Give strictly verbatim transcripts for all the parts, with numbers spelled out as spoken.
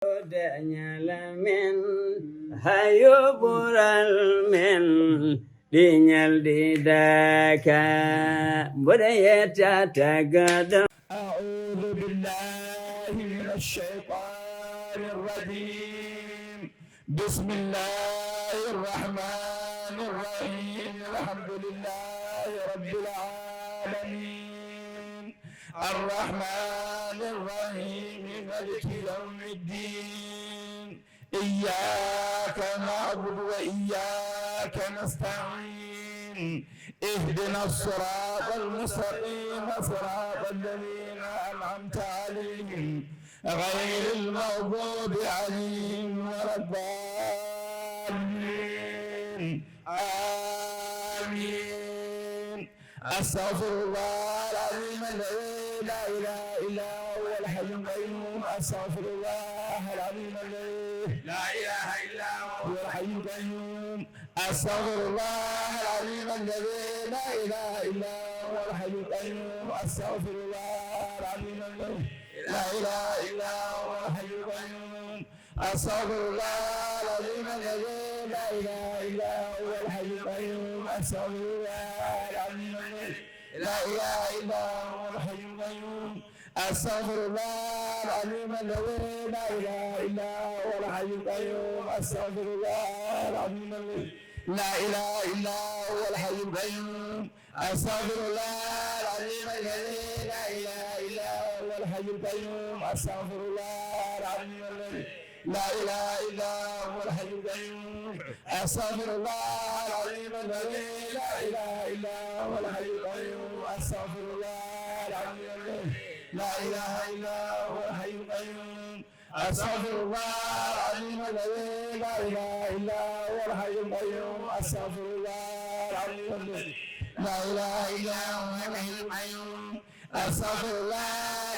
Dañal men, hayo ɓural men, ɗi ñalɗi daka, mboɗo yetta tagaɗo. أعوذ بالله من الشيطان الرجيم. بسم الله الرحمن الرحيم. الحمد لله رب العالمين. الرحمن الرحيم. مالك يوم الدين. إياك نعبد وإياك نستعين. اهدنا الصراط المستقيم، صراط الذين أنعمت عليهم، غير المغضوب عليهم ولا الضالين. آمين. أستغفر الله العظيم الذي لا إله إلا هو الحي القيوم. أستغفر الله العظيم الذي لا إله إلا هو الحي القيوم. أستغفر الله العظيم الذي لا إله إلا هو الحي القيوم. أستغفر الله العظيم الذي لا إله إلا هو الحي القيوم. أستغفر الله العظيم الذي لا إله إلا هو الحي القيوم. أستغفر الله العظيم الذي لا إله إلا هو الحي القيوم. أستغفر الله العظيم الذي لا إله إلا هو الحي القيوم. أستغفر الله العظيم الذي لا إله إلا هو الحي القيوم. أستغفر الله العظيم الذي لا إله إلا هو الحي القيوم. أستغفر الله العظيم الذي لا إله إلا هو الحي القيوم. أستغفر الله العظيم الذي لا إله إلا هو الحي القيوم. أستغفر الله العظيم الذي لا إله إلا هو الحي القيوم. أستغفر الله العظيم الذي لا إله إلا هو الحي القيوم. أستغفر الله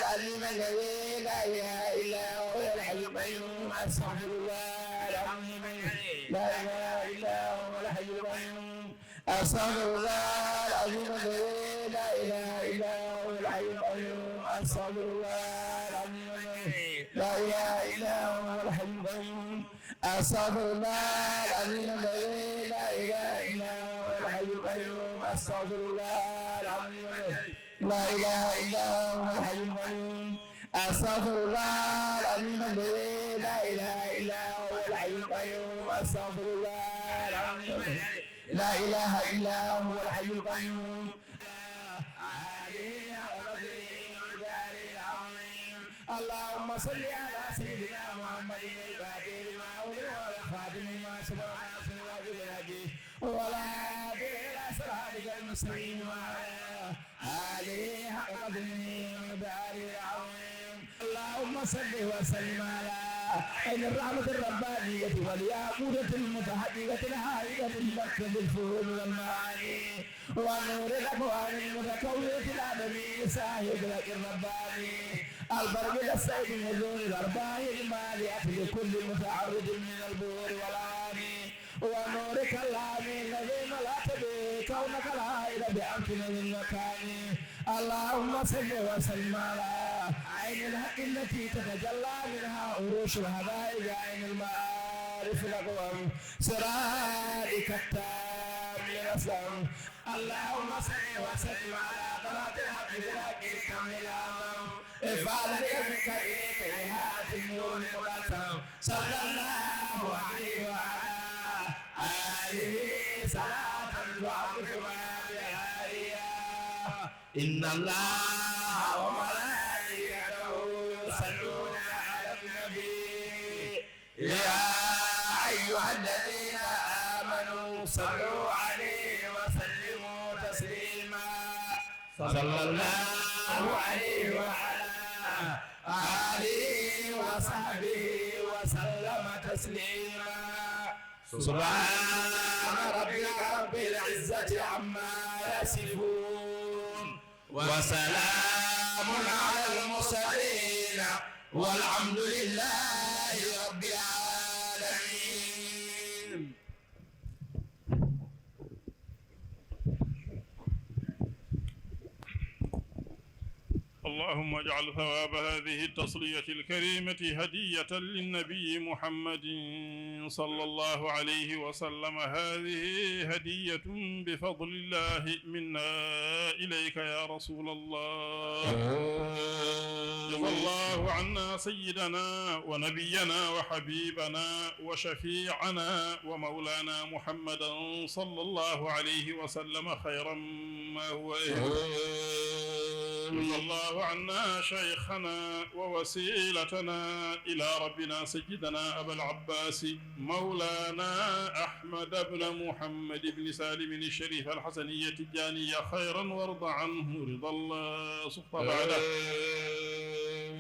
العظيم الذي لا إله إلا هو الحي القيوم. أستغفر الله العظيم الذي لا إله إلا هو الحي القيوم. أستغفر الله العظيم الذي لا إله إلا هو الحي القيوم. أستغفر الله العظيم الذي لا إله إلا هو الحي القيوم. أستغفر الله العظيم الذي لا إله إلا هو الحي القيوم. أستغفر الله العظيم الذي لا إله إلا هو الحي القيوم. أستغفر الله العظيم الذي لا إله إلا هو الحي القيوم. أستغفر الله العظيم الذي لا إله إلا هو الحي القيوم. أستغفر الله العظيم الذي لا إله إلا هو الحي القيوم. اللهم صل على سيدنا محمد الفاتح لما أغلق والخاتم لما سبق ناصر الحق بالحق والهادي إلى صراطك المستقيم وعلى آله حق قدره ومقداره العظيم. اللهم صل وسلم على عين الرحمة الربانية والياقوتة المتحققة الحائطة بمكتب الفهوم والمعاني ونور الأكوان المتكونة الآدمي صاحب الحق الرباني البرق الأسود من نزول الأرباح المالئة لكل متعرض من البور والأواني ونورك اللامي الذي ملأت به كونك الحائط بأمكنة المكان. اللهم صل وسلم على عين الحق التي تتجلى منها عروش الحقائق عين المعارف الأقوم سرادك التام الأسلم. اللهم صل وسلم على طلعة الحق بالحق الكامل الأعظم إفادة منك إليك إهانة النور المبسم. صلى الله عليه وعلى آله صلاة تعظمنا بها إياه. إن الله وملائكته يصلون على النبي. يا أيها الذين آمنوا صلوا عليه وسلموا تسليما. صلى الله عليه وعلى آله وصحبه وسلم تسليما. سبحان ربك رب العزة عما يصفون. وسلام على المرسلين والحمد لله رب العالمين. اللهم اجعل ثواب هذه التصلية الكريمة هدية للنبي محمد صلى الله عليه وسلم. هذه هدية بفضل الله منا إليك يا رسول الله. جزى الله عنا سيدنا ونبينا وحبيبنا وشفيعنا ومولانا محمدا صلى الله عليه وسلم خيرا ما هو أهله. جزى الله عنا شيخنا ووسيلتنا إلى ربنا سيدنا أبا العباس مولانا أحمد بن محمد بن سالم الشريف الحسني التجاني خيرا وارض عنه رضا الله سخط بعده.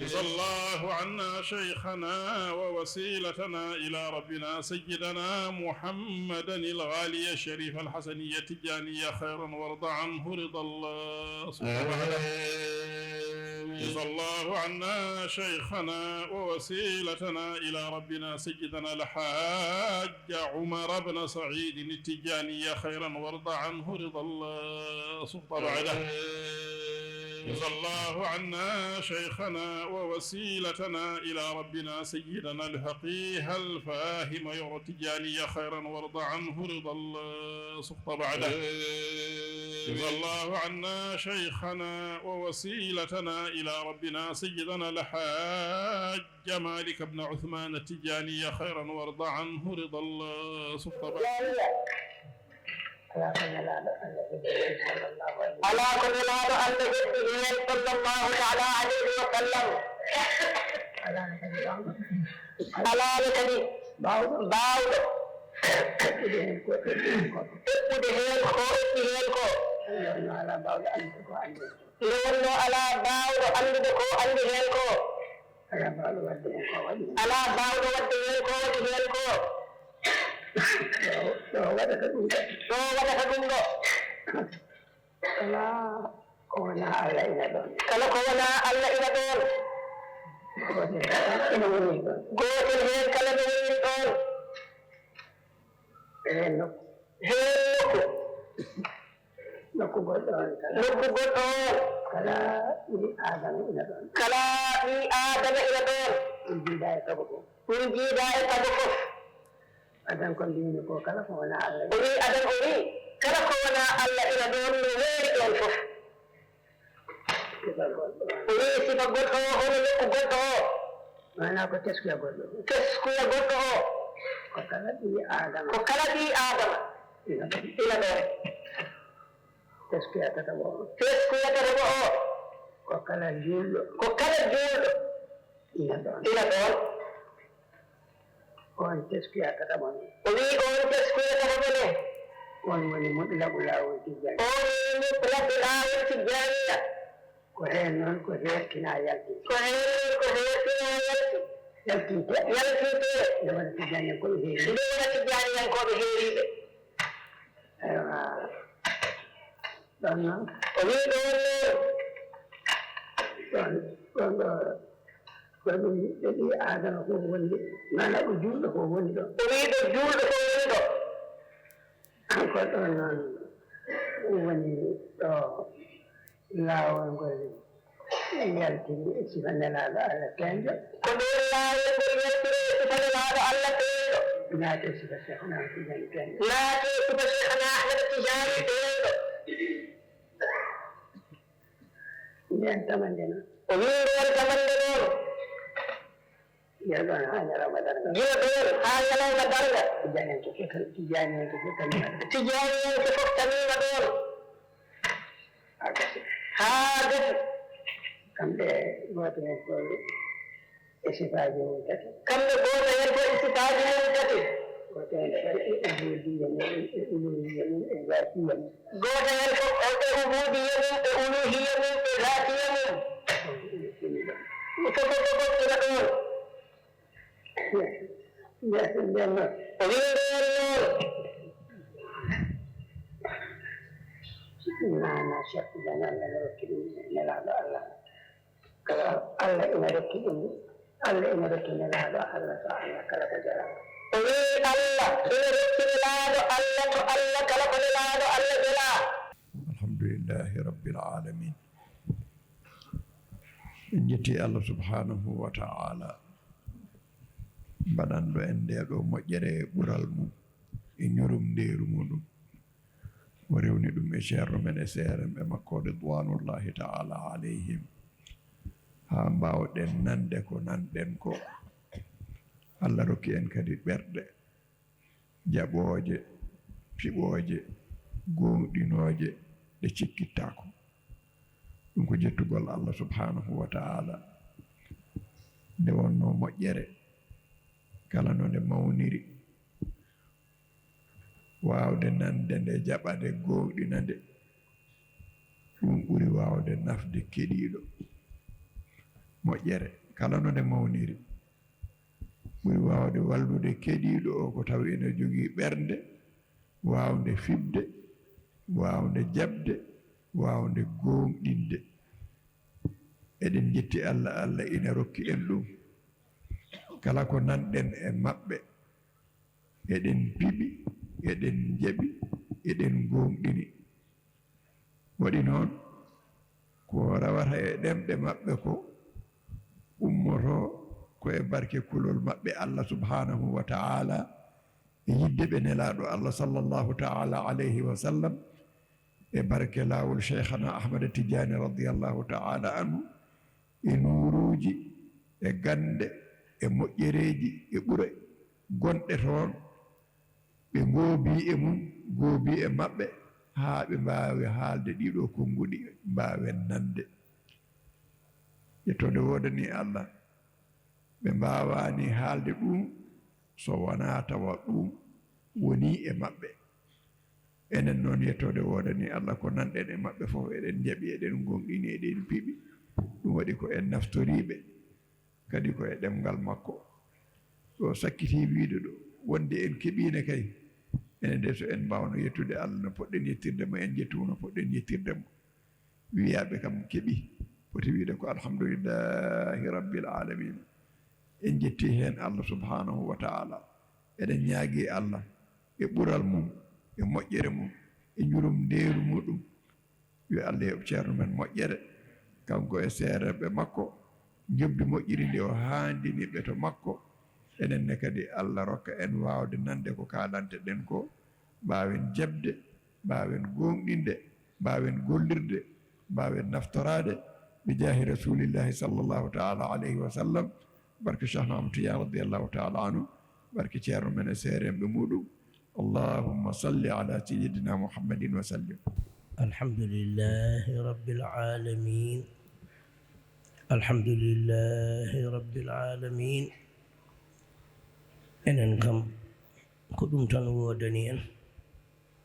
جزى الله عنا شيخنا ووسيلتنا إلى ربنا سيدنا محمدا الغالي الشريف الحسني التجاني خيرا وارض عنه رضا الله سخط بعده. جزى الله عنا شيخنا ووسيلتنا إلى ربنا سيدنا الحاج عمر بن سعيد التجاني خيرا وارض عنه رضا الله سخط بعده. جزى الله عنا شيخنا ووسيلتنا إلى ربنا سيدنا الفقيه الفاهم يرى التجاني خيرا وارض عنه رضا الله سخط بعده. جزى الله عنا شيخنا ووسيلتنا إلى ربنا سيدنا الحاج مالك بن عثمان التجاني خيرا وارض عنه رضا الله سخط بعده. Alaa ko nelaaɗo Allah heɓi heen, sallallahu alayhi wa sallam. Alaa ko nelaaɗo Allah heɓi heen, sallallahu taala alayhi wa sallam. Alaano kadi baawɗo, baawɗo eɓɓude heen ko eɓɓi heen ko. Eɓɓude heen ko eɓɓi heen ko. Nde wonnoo alaa baawɗo anndude ko anndude. Nde wonnoo alaa baawɗo anndude ko anndi heen ko. Alaa baawɗo waɗde heen ko waɗi. Alaa baawɗo waɗde heen ko waɗi heen ko. Ɗo, ɗo waɗata ɗum ɗo. Ɗo waɗata ɗum ɗo. Kala ko wonaa Allah ina ɗoon. Kala ko wonaa Allah ina ɗoon. Gootel kala ina woni ɗoon. Gootel heen kala no woniri ɗoon. Heen nokku. Heen nokku. Nokku goɗɗo oon kala. Nokku goɗɗo oon. Kala ɓii Aadama ina ɗoon. Kala ɓii Aadama ina ɗoon. Min jiidaa e sago fof. Min jiidaa e sago fof. Adan ko mbiymi ko kala ko wonaa Allah. O wii, adan o wii, kala ko wonaa Allah ina ɗoon, no weeri ɗoon fof. Sifa goɗɗo. O wii, sifa goɗɗo o, hono nokku goɗɗo o. Maanaa ko teskuya goɗɗo o. Teskuya goɗɗo o. Ko kala ɓii Aadama. Ko kala ɓii Aadama. Ina ɗoon. Ina ɗoon. Teskuya tataɓo o. Teskuya tataɓo o. Ko kala juulɗo. Ko kala juulɗo. Ina ɗoon. Ina ɗoon. Oon teskuya tataɓo ne. O wii oon teskuya tataɓo ne. Oon woni mutlaqu laawol Tijjaani. Oon woni mutlaqu laawol Tijjaaniya. Ko heen noon ko heertinaa yalti. Ko heen noon ko heertinaa yalti. Yaltinte. Yaltinte. Nde wona Tijjaaniyankooɓe heeriiɓe. Nde wona Tijjaaniyankooɓe heeriiɓe. Eywa. Ɗoon noon. O wii ɗoon noon. Ɗoon, ɗoon ɗo, ko ɗum ɓe ɓii Aadama fof woni, maanaa ko juulɗo fof woni ɗo. O wii ɗo juulɗo fof woni ɗo. Ko ɗoon noon woni ɗo laawol ngol yaltiri e sifa Nelaaɗo Allah teeŋɗo. Ko ɗoon laawol ngol yaltiri e sifa Nelaaɗo Allah teeŋɗo. Naati e sifa Seekhna Ahmad Tijaani teeŋɗo. Naati e sifa Seekhna Ahmad Tijaani teeŋɗo. Ndeen tamannde noon. O wii ndeen tamannde noon. Gila ɗoon haa ñalawma darnga. Gila ɗoon haa ñalawma darnga. Tijjaaniyanke fof tan, Tijjaaniyanke fof tan. Tijjaaniyanke fof tamiima ɗoon. Haa gasi. Haa gasi. Kamɓe gooto heen fof e sifaaji mum tati. Kamɓe gooto heen fof e sifaaji mum tati. Gooto heen fof e ubudiyya mum, e uluhiyya mum, e zaatiyya mum. Gooto heen fof e ubudiyya mum, e uluhiyya mum, e zaatiyya mum. Fof, fof, fof, fof ina ɗoon. Ndeen noon. O wii ndeen noon. Maanaa Cheikh Tidiane Allah no rokki ɗum Nelaaɗo Allah. Kala Allah ina rokki ɗum. Allah ina rokki Nelaaɗo Allah, so Allah kala ko jalaa. O wii Allah ina rokki Nelaaɗo Allah, to Allah kala ko Nelaaɗo Allah jalaa. Alhamdulillahi Rabbil Aalamiin. En njetti Allah subhanahu wa ta'ala, mbaɗanɗo en nde ɗo moƴƴere e ɓural mum e ñurumndeeru muɗum. O rewni ɗum e ceerno men e seerenɓe makko, ridwanullahi ta'ala alayhim, haa mbaawɗen nande ko nanɗen ko. Allah rokki en kadi ɓerɗe jaɓooje, piɓooje, gooŋɗinooje, ɗe cikkittaako. Ɗum ko jettugol Allah subhanahu wa ta'ala. Nde wonno moƴƴere, kala no nde mawniri, waawde nande nde, jaɓa nde, gooŋɗina nde, ɗum ɓuri waawde nafde keɗiiɗo. Moƴƴere, kala no nde mawniri, ɓuri waawde wallude keɗiiɗo o ko tawi ene jogii ɓernde waawnde fiɓde, waawnde jaɓde, waawnde gooŋɗinde. Eɗen njetti Allah, Allah ina rokki en ɗum. Kala ko nanɗen e maɓɓe, eɗen piɓi, eɗen jaɓi, eɗen gooŋɗini. Waɗi noon, ko rewata e ɗemɗe maɓɓe ko ummoto ko e barke kulol maɓɓe Allah subhanahu wa ta'ala, e yidde ɓe Nelaaɗo Allah sallallahu ta'ala alayhi wa sallam, e barke laawol Cheikhana Ahmada Tijaani radiyallahu ta'ala anhu, e nuuruuji, e gannde, e moƴƴereeji, e ɓure gonɗe toon, ɓe ngoobii e mum, goobii e maɓɓe, haa ɓe mbaawi haalde ɗiɗo konnguɗi, mbaawen nande. Yettoode woodanii Allah, ɓe mbaawaani haalde ɗum so wonaa tawa ɗum wonii e maɓɓe. Enen noon, yettoode woodanii Allah, ko nanɗen e maɓɓe fof, eɗen njaɓi, eɗen gooŋɗini, eɗen piɓi. Ɗum waɗi ko en naftoriiɓe, kadi ko e ɗemngal makko. Ɗo sakkitii wiyde ɗo, wonde en keɓiino kay, enen de, so en mbaawno yettude Allah no poɗɗen yettirde mo, en njettu mo no poɗɗen yettirde mo. Wiyaaɓe kam keɓi, poti wiyde ko alhamdulillahi rabbil alamina. En njetti heen Allah subhanahu wa ta'ala. Eɗen ñaagii Allah e ɓural mum, e moƴƴere mum, e ñurumndeeru muɗum. Yo Allah yoɓ ceerno men moƴƴere, kanko e seerenɓe makko, njoɓdi moƴƴiri ndi o haandini ɓe to makko. Enen ne kadi, Allah rokka en waawde nande ko kaalanteɗen ko, mbaawen jaɓde, mbaawen gooŋɗinde, mbaawen gollirde, mbaawen naftoraade, bi jaahi rasulillahi sallallahu ta'ala alayhi wa sallam, barke Cheikhna Ahmad Tidiane radiyallahu ta'ala anhu, barke ceerno men e seerenɓe muɗum. Allahumma salli ala sayyidina Muhammadin wa sallim. Alhamdulillahi rabbil alamin. Alhamdulillahi rabbil alamin. Enen kam, ko ɗum tan woodani en.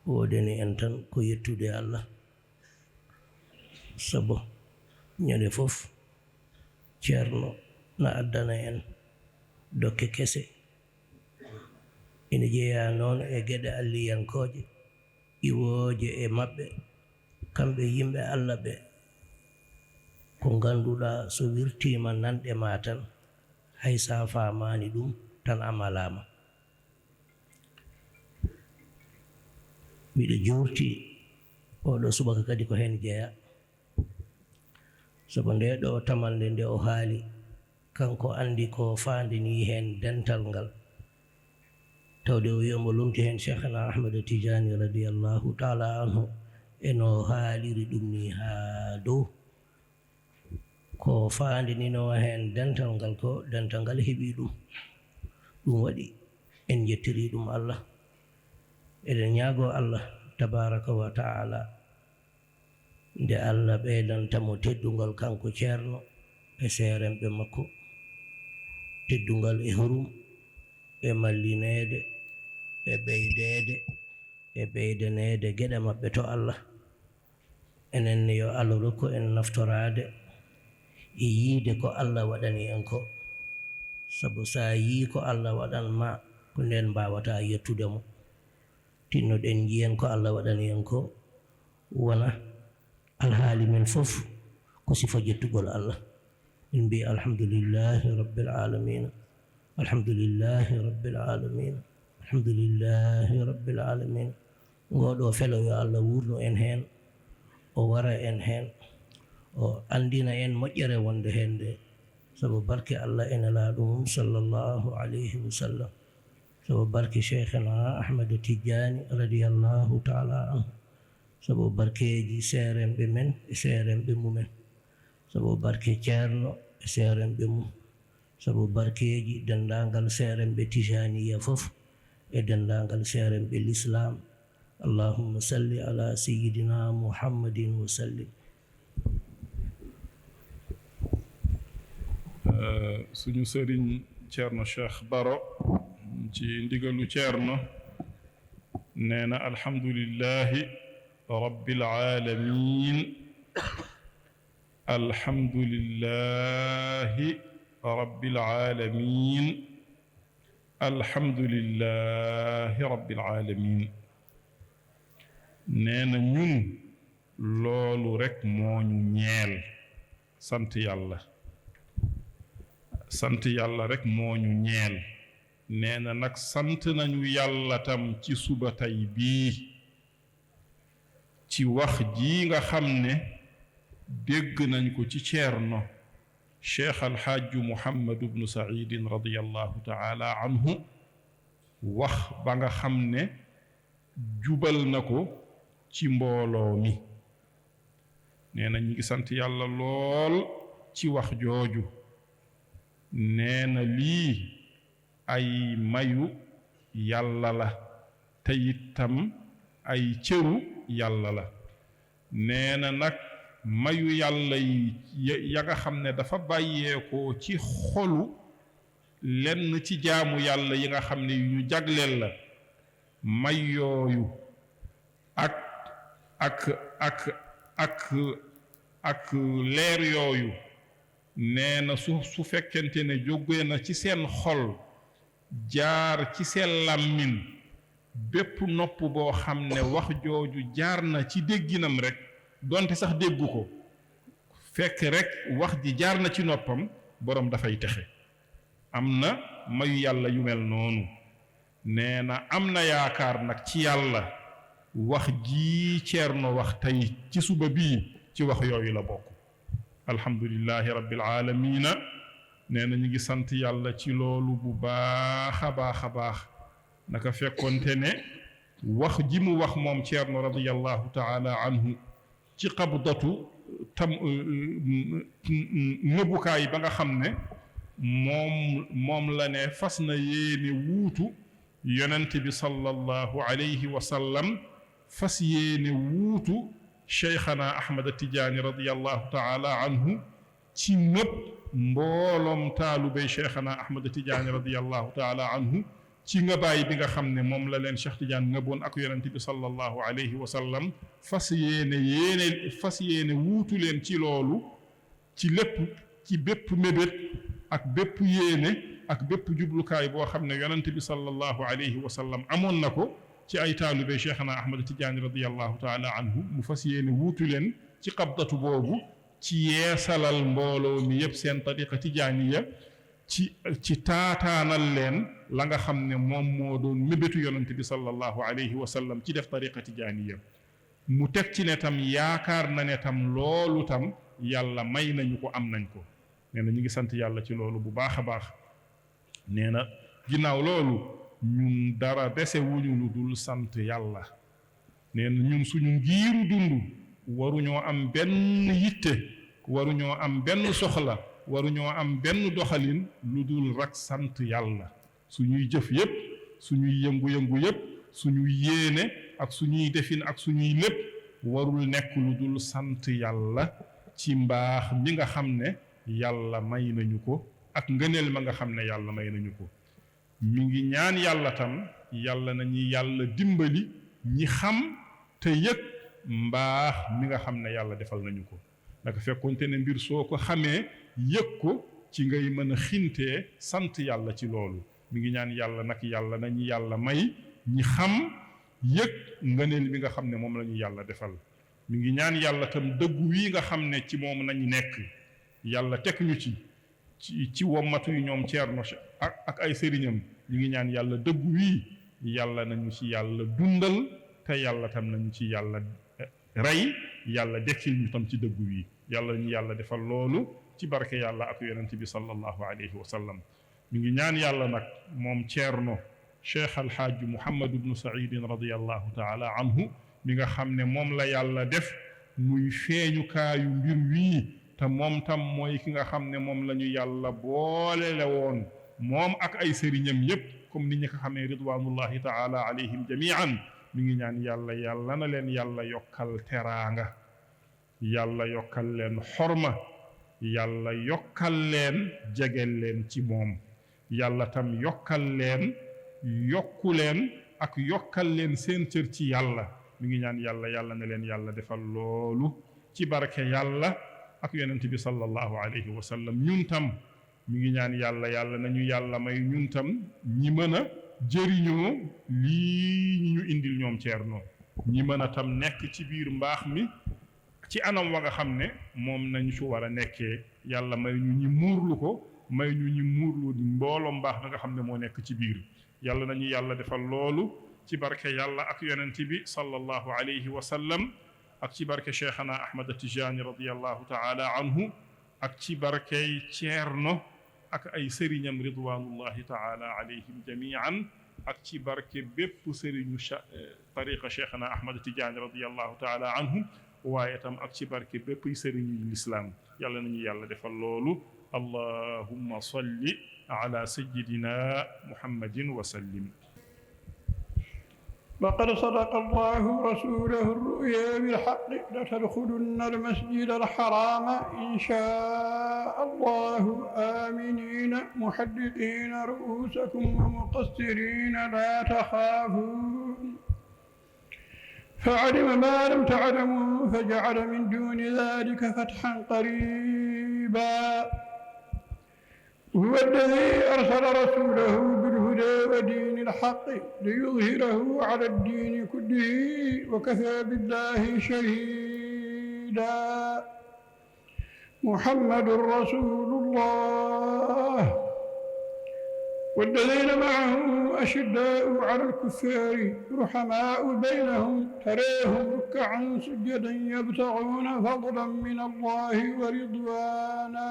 Woodani en tan ko yettude Allah. Sabu ñande fof, ceerno na addana en dokke kese. Ina jeyaa noon e geɗe alliyankooje, iwooje e maɓɓe, kamɓe yimɓe Allah ɓe, ko ngannduɗaa so wirtiima nanɗe ma tan, hay so a faamaani ɗum tan a malaama. Miɗo juurti oɗo subaka kadi ko heen jeyaa, sabu nde ɗo tamannde nde o haali, kanko anndi ko faandini heen dental ngal. Tawde o wiyi omo lomti heen Cheikhana Ahmada Tijaani radiyallahu ta'ala anhu, e no haaliri ɗum ni haa dow. Ko faandininoo heen dental ngal, ko dental ngal heɓi ɗum. Ɗum waɗi en njettirii ɗum Allah. Eɗen ñaagoo Allah tabaaraka wa ta'ala, nde Allah ɓeydanta mo teddungal kanko ceerno e seerenɓe makko, teddungal e hurum, e mallineede, e ɓeydeede, e ɓeydaneede geɗe maɓɓe to Allah. Enen ne, yo Allah rokku en naftoraade e yiide ko Allah waɗani en ko. Sabu so a yii ko Allah waɗan ma, ko ndeen mbaawata yettude mo. Tinnoɗen njiyen ko Allah waɗani en ko, wona alhaali men fof ko sifa jettugol Allah. Min mbiyi, "Alhamdulillahi Rabbil Alamina, Alhamdulillahi Rabbil Alamina, Alhamdulillahi Rabbil Alamina." Ngoo ɗoo felo yo Allah wuurnu en heen, o wara en heen, o anndina en moƴƴere wonde heen nde, sabu barke Allah e Nelaaɗo mum, sallallahu alayhi wa sallam, sabu barke Cheikhana Ahmadu Tijjaani, radiyallahu taala anhu, sabu barkeeji seeremɓe men e seeremɓe mumen, sabu barke Ceerno e seeremɓe mum, sabu barkeeji denndaangal seeremɓe Tijaaniya fof e denndaangal seeremɓe Lislaam. Allahumma salli ala sayyidina Muhammadin wa sallim. Eh, suñu sëriñ Ceerno Cheikh Baro, ci ndigalu Ceerno, nee na: "Alhamdulillahi Rabbil Aalamiin. Alhamdulillahi Rabbil Aalamiin. Alhamdulillahi Rabbil Aalamiin." Nee na ñun, loolu rekk moo ñu ñeel. Sant Yàlla. Sant Yàlla rekk moo ñu ñeel. Nee na nag, sant nañu Yàlla tam ci suba tey bii, ci wax ji nga xam ne dégg nañ ko ci Ceerno Cheikh Al Hajju Muhammad ibnu Saïdin, radiyallahu taala anhu, wax ba nga xam ne jubal na ko ci mbooloo mi. Nee na ñi ngi sant Yàlla lool ci wax jooju. Nee na lii ay mayu Yàlla la, te itam ay cëru Yàlla la. Nee na nag, mayu Yàlla yi ya, ya nga xam ne dafa bàyyeekoo ci xolu lenn ci jaamu Yàlla yi nga xam ne yu ñu jagleel la, may yooyu ak, ak, ak, ak, ak leer yooyu, nee na su, su fekkente ne jóge na ci seen xol, jaar ci seen làmmiñ, bépp nopp boo xam ne wax jooju jaar na ci dégginam rekk, donte sax déggu ko, fekk rekk wax ji jaar na ci noppam, boroom dafay texe. Am na mayu Yàlla yu mel noonu. Nee na am na yaakaar nag ci Yàlla, wax ji Ceerno wax tey ci suba bii, ci wax yooyu la bokk. Alhamdulillahi Rabbil Aalamiina. Nee na ñu ngi sant Yàlla ci loolu bu baax a baax a baax. Naka fekkonte ne wax ji mu wax moom Ceerno, radiyallahu taala anhu, ci qabdatu tam, ngëbukaay ba nga xam ne moom, moom la ne fas na yéene wuutu Yonent bi, sallallahu alayhi wa sallam, fas yéene wuutu Cheikhana Ahmad Tijaani, radiyallahu taala anhu, ci ngëb mbooloom taalubey Cheikhana Ahmad Tijaani, radiyallahu taala anhu, ci ngëbaay bi nga xam ne moom la leen Cheikh Tidiane ngëboon ak Yonent bi, sallallahu alayhi wa sallam, fas yéene, yéene, fas yéene wuutu leen ci loolu, ci lépp, ci bépp mébét ak bépp yéene ak bépp jublukaay boo xam ne Yonent bi, sallallahu alayhi wa sallam, amoon na ko ci ay taalubey Cheikhana Ahmad Tidiane, radiyallahu taala anhu, mu fas yéene wuutu leen ci qabdatu boobu, ci yeesalal mbooloo mi yépp seen tariqa tijaaniya, ci, ci taataanal leen la nga xam ne moom moo doon mébétu Yonent bi, sallallahu alayhi wa sallam, ci def tariqa tijaaniya. Mu teg ci ne tam yaakaar na ne tam loolu tam Yàlla may nañu ko, am nañ ko. Nee na ñu ngi sant Yàlla ci loolu bu baax a baax. Nee na ginnaaw loolu, ñun dara dese wuñu lu dul sant Yàlla. Nee na ñun suñu ngiiru dund waruñoo am benn yitte, waruñoo am benn soxla, waruñoo am benn doxalin lu dul rekk sant Yàlla. Suñuy jëf yépp, suñuy yëngu-yëngu yépp, suñuy yéene ak suñuy defin ak suñuy lépp warul nekk lu dul sant Yàlla ci mbaax mi nga xam ne Yàlla may nañu ko ak ngëneel ma nga xam ne Yàlla may nañu ko. Mi ngi ñaan Yàlla tam, Yàlla nañu Yàlla dimbali ñi xam te yëg mbaax mi nga xam ne Yàlla defal nañu ko. Naka fekkonte ne mbir soo ko xamee, yëg ko, ci ngay mën a xintee sant Yàlla ci loolu. Mi ngi ñaan Yàlla nag, Yàlla nañu Yàlla may ñi xam, yëg ngëneel mi nga xam ne moom la ñu Yàlla defal. Mi ngi ñaan Yàlla tam dëggu wii nga xam ne ci moom nañu nekk, Yàlla teg ñu ci, ci, ci wommatu yu ñoom Ceerno ak, ak ay sëriñam. Mi ngi ñaan Yàlla dëggu wii, Yàlla nañu ci Yàlla dundal, te Yàlla tam nañu ci Yàlla, eh, rey, Yàlla dekkil ñu tam ci dëggu wii. Yàlla ñu Yàlla defal loolu ci barke Yàlla ak Yonent bi sallallahu alayhi wa sallam. Mi ngi ñaan Yàlla nag, moom Ceerno Cheikh Al Hadj Mouhamadou Ibn Saïdine radiyallahu taala anhu, mi nga xam ne moom la Yàlla def muy feeñukaayu mbir wii, te moom tam mooy ki nga xam ne moom la ñu Yàlla boolele woon, moom ak ay sëriñam yépp, comme ni ñu ko xamee, ridwanullahi taala alayhim jamian. Mi ngi ñaan Yàlla, Yàlla na leen Yàlla yokkal teraanga, Yàlla yokkal leen xorma, Yàlla yokkal leen jegeel leen ci moom, Yàlla tam yokkal leen, yokku leen ak yokkal leen seen cër ci Yàlla. Mi ngi ñaan Yàlla, Yàlla na leen Yàlla defal loolu ci barke Yàlla ak Yonent bi sallallahu alayhi wa sallam. Ñun tam mi ngi ñaan Yàlla, Yàlla nañu Yàlla may ñun tam ñi mën a jëriñoo lii ñu indil ñoom Ceerno, ñi mën a tam nekk ci biir mbaax mi ci anam wa nga xam ne moom nañu ci war a nekkee. Yàlla may ñu ñi muurlu ko, may ñu ñi muurlu mbooloo mbaax mi nga xam ne moo nekk ci biir. Yàlla nañu Yàlla defal loolu ci barke Yàlla ak Yonent bi sallallahu alayhi wa sallam, ak ci barke Cheikhana Ahmad Tijani radiyallahu taala anhu, ak ci barkey Ceerno ak ay sëriñam ridwanullahi taala alayhim jamian, ak ci barke bépp sëriñu cha-, eh, tariqa Cheikhana Ahmad Tidiane radiyallahu taala anhu, waaye tam ak ci barke bépp sëriñu lislaam. Yàlla nañu Yàlla defal loolu. Allahumma salli ala sayyidina Muhammadin wa sallim. لقد صدق الله رسوله الرؤيا بالحق لتدخلن المسجد الحرام إن شاء الله آمنين محلقين رؤوسكم ومقصرين لا تخافون فعلم ما لم تعلموا فجعل من دون ذلك فتحا قريبا. هو الذي أرسل رسوله بالهدى ودين الحق ليظهره على الدين كله وكفى بالله شهيدا. محمد رسول الله والذين معه أشداء على الكفار رحماء بينهم تراهم ركعا سجدا يبتغون فضلا من الله ورضوانا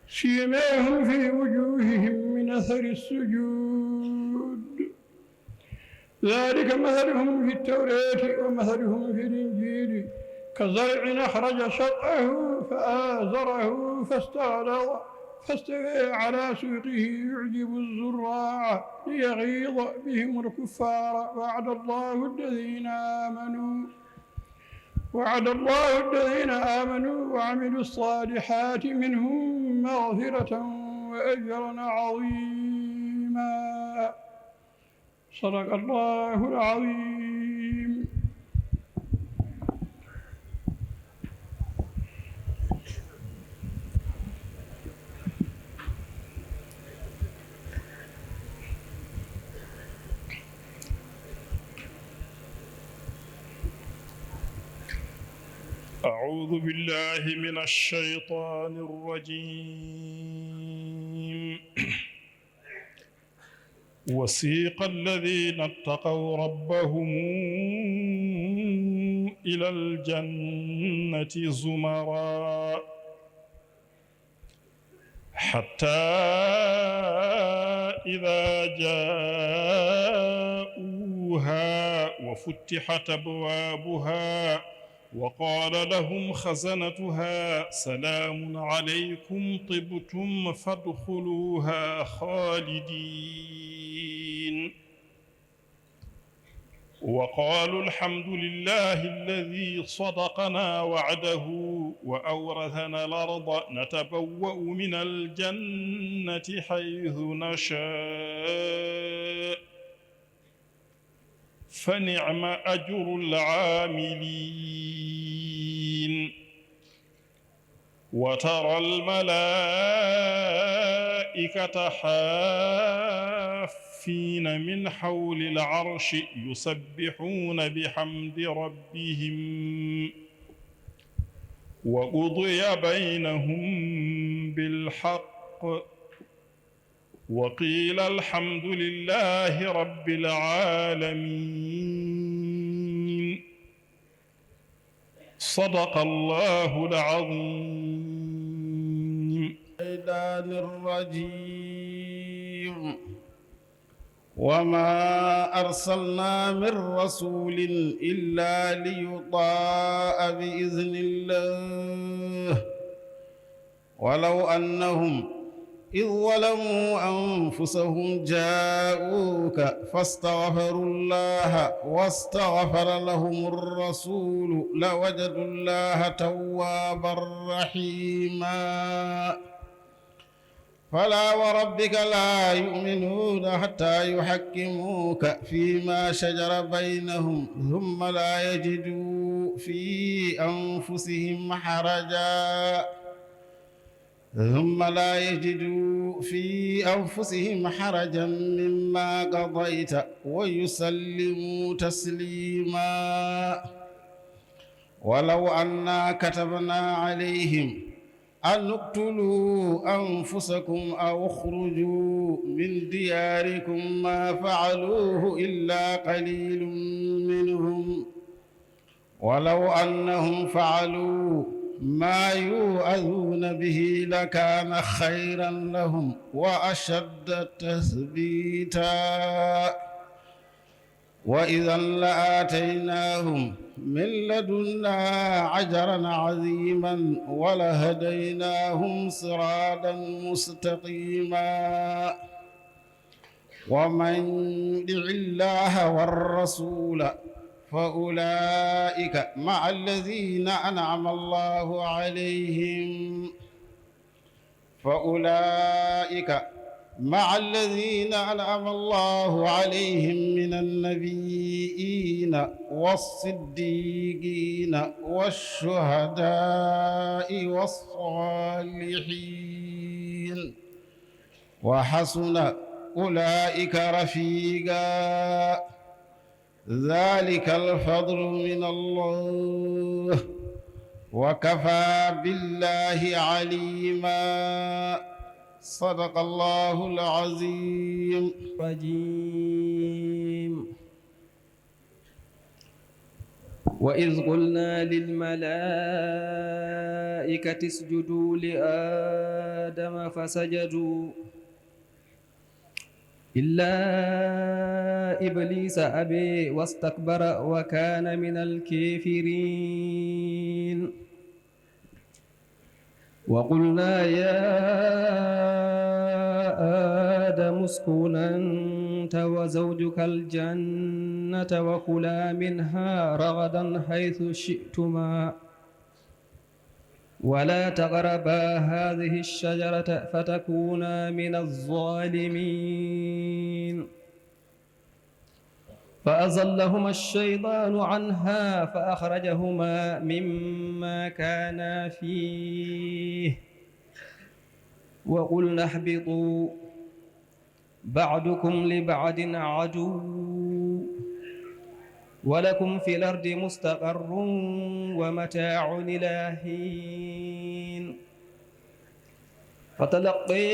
سيماهم في وجوههم من أثر السجود ذلك مثلهم في التوراة ومثلهم في الإنجيل كزرع أخرج شطأه فآزره فاستغلظ فاستوى على سوقه يعجب الزراع ليغيظ بهم الكفار وعد الله الذين آمنوا وعد الله الذين آمنوا وعملوا الصالحات منهم مغفرة وأجرا عظيما. صدق الله العظيم. أعوذ بالله من الشيطان الرجيم. وسيق الذين اتقوا ربهم إلى الجنة زمرا حتى إذا جاءوها وفتحت أبوابها وقال لهم خزنتها سلام عليكم طبتم فادخلوها خالدين. وقالوا الحمد لله الذي صدقنا وعده وأورثنا الأرض نتبوأ من الجنة حيث نشاء فنعم أجر العاملين. وترى الملائكة حافين من حول العرش يسبحون بحمد ربهم وقضي بينهم بالحق وقيل الحمد لله رب العالمين. صدق الله العظيم. الشيطان الرجيم. وما أرسلنا من رسول إلا ليطاع بإذن الله ولو أنهم إذ ظلموا أنفسهم جاءوك فاستغفروا الله واستغفر لهم الرسول لوجدوا الله توابا رحيما. فلا وربك لا يؤمنون حتى يحكموك فيما شجر بينهم ثم لا يجدوا في أنفسهم حرجا ثم لا يجدوا في أنفسهم حرجا مما قضيت ويسلموا تسليما. ولو أنا كتبنا عليهم أن اقتلوا أنفسكم أو اخرجوا من دياركم ما فعلوه إلا قليل منهم ولو أنهم فعلوا ما يوعظون به لكان خيرا لهم وأشد تثبيتا. وإذا لآتيناهم من لدنا أجرا عظيما ولهديناهم صراطا مستقيما. ومن يطع الله والرسول فأولئك مع الذين أنعم الله عليهم فأولئك مع الذين أنعم الله عليهم من النبيين والصديقين والشهداء والصالحين وحسن أولئك رفيقا. ذلك الفضل من الله وكفى بالله عليما. صدق الله العظيم. الرجيم. وإذ قلنا للملائكة اسجدوا لآدم فسجدوا إلا إبليس أبى واستكبر وكان من الكافرين. وقلنا يا آدم اسكن أنت وزوجك الجنة وكلا منها رغدا حيث شئتما ولا تقربا هذه الشجرة فتكونا من الظالمين. فأزلهما الشيطان عنها فأخرجهما مما كانا فيه وقلنا اهبطوا بعضكم لبعض عدو ولكم في الأرض مستقر ومتاع إلى حين. فتلقى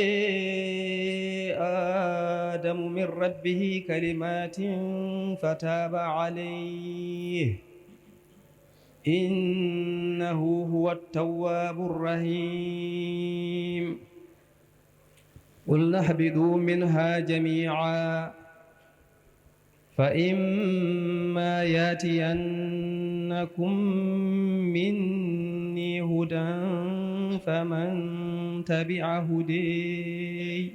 آدم من ربه كلمات فتاب عليه إنه هو التواب الرحيم. قلنا اهبطوا منها جميعا فإما يأتينكم مني هدى فمن تبع هداي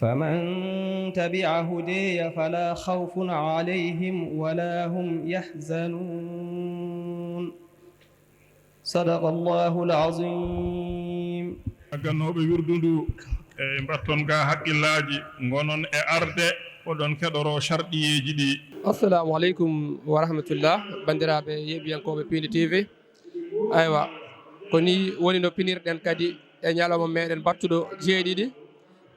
فمن تبع هداي فلا خوف عليهم ولا هم يحزنون. صدق الله العظيم. Gannooɓe wirdu ndu, e mbatton ga haqqillaaji, ngonon e arde, oɗon keɗoro sharɗiyeeji ɗi. Assalamu aleykum wa rahmatullah, banndiraaɓe yeeɓiyankooɓe Piindi T V. Aywa, ko ni woni no pinirɗen kadi e ñalawma meɗen battuɗo jeeɗiɗi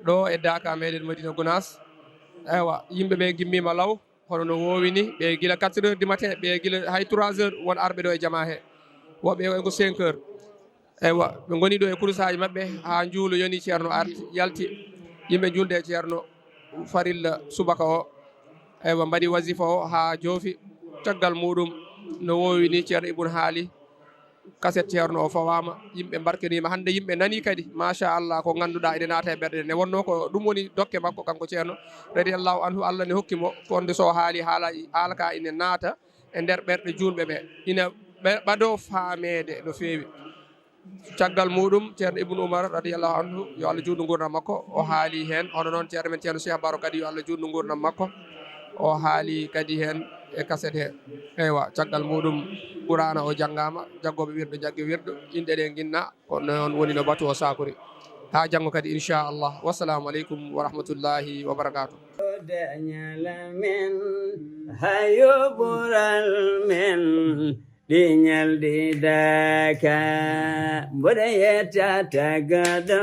ɗo e daaka meɗen Madina Gunaas. Aywa, yimɓe ɓe gimmima law, hono no wowi ni, ɓe gila quatre heures du matin, ɓe gila hay trois heures won arɓe ɗo e jama he. Woɓɓe ko cinq heures. Eywa, ɓe ngoni ɗo e kurusaaji maɓɓe haa njuulu yoni, Ceerno arti, yalti. Yimɓe njuulde e Ceerno farilla subaka o. Eywa, mbaɗi wasifa o haa joofi. Caggal muɗum, No woowi ni, Ceerno Ibn Haali, kaset Ceerno o fawaama, yimɓe mbarkiniima. Hannde yimɓe nanii kadi, machallah, ko ngannduɗaa ene naata e ɓerɗe. Ne wonnoo ko ɗum woni dokke makko, kanko Ceerno, radiyallahu anhu. Allah ne hokki mo ko wonde so o haali, haala, haala ka ine naata e nder ɓerɗe juulɓe ɓe, ina ɓe-, ɓadoo faameede no feewi. Caggal muɗum, Ceerno Ibnu Umar, radiyallahu anhu, yo Allah juutnu nguurndam makko, o haali heen. Hono noon, Ceerno men Ceerno Cheikh Baro kadi, yo Allah juutnu nguurndam makko, o haali kadi heen e kaset he. Eywa, caggal muɗum, Quraana o janngaama, jaggooɓe wirdo njaggi wirdo, inɗe ɗe nginna, ko noon woni no batu o saakori. Haa janngo kadi, inchallah. Wassalamu aleykum wa rahmatullahi wa barakatuh. Dañal men, hayo ɓural men, ɗi ñalɗi daka, mboɗo yetta tagaɗo.